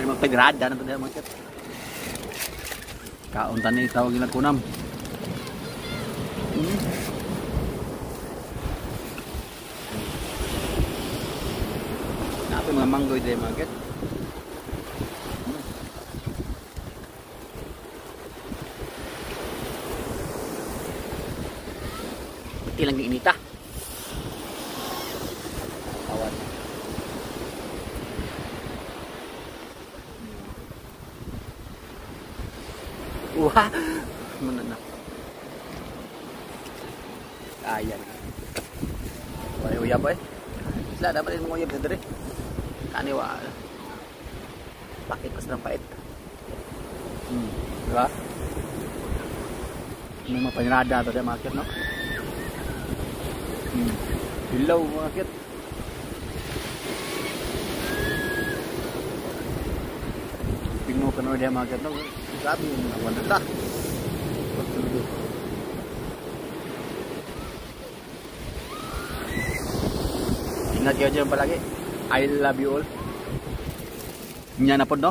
Mga pagrada na to diha mga ket. Kaon tani tawag nila kunam. Nato mga manggoy diha mga ket. Pati lang inita. Tawad. Wah, mana na. Ayan. Wala uyab eh. Sila dapat din mga uyab sa dere. Kani wa. Pakit pa silang pait. Diba? May mga panirada to mga kit, no? Hilaw mga kit. Pigno ka na diya mga kit, no? Grabe yung mga wala. Ingat kayo dyan palagi. I love you all. Nya na po, no?